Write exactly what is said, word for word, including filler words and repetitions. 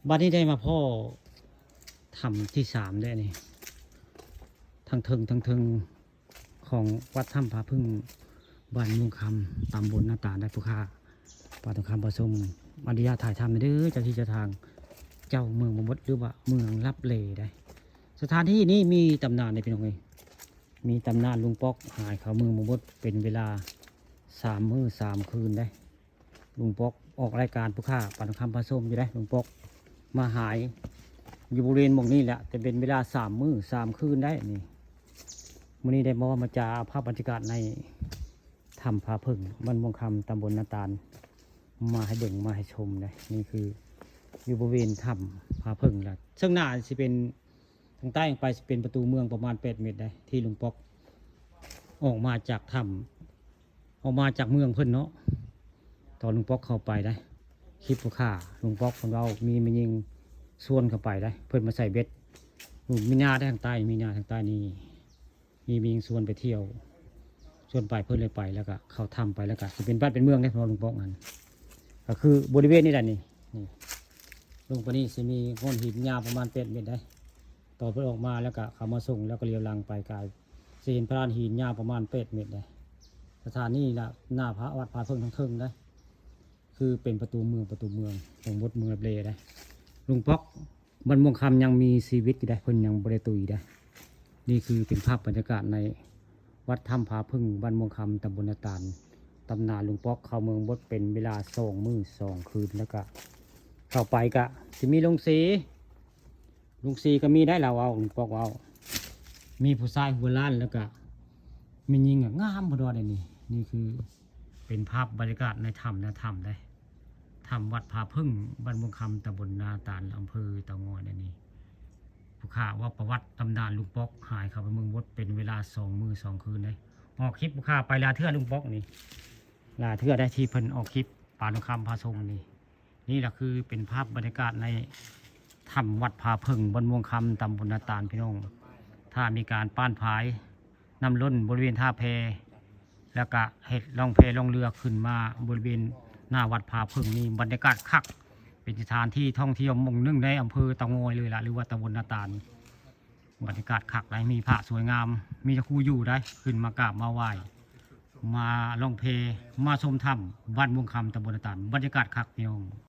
บัดนี้ได้มาพ้อถ้ำที่สามแล้วนี่ ทางเทิง ทางเทิงของวัดถ้ำผาผึ้ง บ้านม่วงคำ ตำบลนาตาลได้ผู้ข้า ป่าทองคำผสม อนุญาตถ่ายทำเด้อ เจ้าที่เจ้าทาง เจ้าเมืองบ่มด หรือว่าเมืองลับแลได้ สถานที่นี้มีตำนานในพี่น้องเอ้ย มีตำนานลุงป๊อกหายเข้าเมืองบ่มดเป็นเวลาสามมื้อสามคืนได้ ลุงป๊อกออกรายการผู้ข้า ป่าทองคำผสมอยู่ได้ ลุงป๊อกมาหายอยู่บริเวณหม่องนี้แหละ แต่เป็นเวลาสามมื้อสามคืนได้นี่ มื้อนี้ได้มาว่ามาจาเอาภาพบรรยากาศในถ้ำผาผึ้ง บ้านม่วงคำ ตำบลนาตาล มาให้เบิ่งมาให้ชมได้ นี่คืออยู่บริเวณถ้ำผาผึ้งละ ซึ่งหน้าสิเป็น ทางใต้ลงไปสิเป็นประตูเมืองประมาณแปดเมตรได้ ที่ลุงป๊อกออกมาจากถ้ำ ออกมาจากเมืองเพิ่นเนาะ ตอนลุงป๊อกเข้าไปได้ คลิปผู้ข้า ลุงป๊อกเพิ่นเว้ามีแม่ยิงชวนเข้าไปได้ เพิ่นมาใส่เบ็ด มีนาทางใต้ มีนาทางใต้นี่ มีแม่ยิงชวนไปเที่ยว ชวนไปเพิ่นเลยไป แล้วก็เข้าถ้ำไป แล้วก็สิเป็นบ้านเป็นเมืองได้ พอลุงป๊อกนั้น ก็คือบริเวณนี้แหละนี่ นี่ ลงไปนี่สิมีก้อนหินยาวประมาณแปดเมตรได้ ตอนเพิ่นออกมาแล้วก็เขามาส่ง แล้วก็เลี้ยวหลังไปกาย สิเห็นพลานหินยาวประมาณแปดเมตรได้ สถานที่ละหน้าพระวัดผาผึ้งทางเทิงได้ คือเป็นประตูเมือง ประตูเมืองของบดเมืองลับแลได้ ลุงป๊อก บ้านม่วงคำยังมีชีวิตอยู่ได้ เพิ่นยังบ่ได้ตุยได้ นี่คือเป็นภาพบรรยากาศในวัดถ้ำผาผึ้ง บ้านม่วงคำ ตำบลนาตาล ตำนานลุงป๊อกเข้าเมืองบดเป็นเวลาสองมื้อสองคืน แล้วก็เข้าไปก็สิมีลุงศรี ลุงศรีก็มีได้ ลาวเว้า ลุงป๊อกเว้า มีผู้ชายหัวล้าน แล้วก็แม่ยิงอะงามพอดอได้นี่ นี่คือเป็นภาพบรรยากาศในถ้ำนะ ถ้ำได้ ถ้ำวัดผาผึ้ง บ้านม่วงคำ ตำบลนาตาล อำเภอเต่างอยได้นี่ ผู้ข้าว่าประวัติตำนานลุงป๊อกหายเข้าไปเมืองบดเป็นเวลาสองมื้อสองคืนได้ ออกคลิปผู้ข้าไปหลายเทื่อลุงป๊อกนี่ หลายเทื่อได้ที่เพิ่นออกคลิป ป่าทองคำผสมนี่ นี่แหละคือเป็นภาพบรรยากาศในถ้ำวัดผาผึ้ง บ้านม่วงคำ ตำบลนาตาลพี่น้อง ถ้ามีการป้านผายน้ำล้นบริเวณท่าแพ แล้วก็เฮ็ดล่องแพล่องเรือขึ้นมาบริเวณหน้าวัดผาผึ้งนี่ บรรยากาศคัก เป็นสถานที่ท่องเที่ยวหม่องหนึ่งในอำเภอเต่างอยเลยล่ะ หรือว่าตำบลนาตาล บรรยากาศคักหลาย มีพระสวยงาม มีเจ้าคู่อยู่ได้ ขึ้นมากราบมาไหว้ มาล่องแพ มาชมถ้ำ บ้านม่วงคำ ตำบลนาตาล บรรยากาศคักพี่น้อง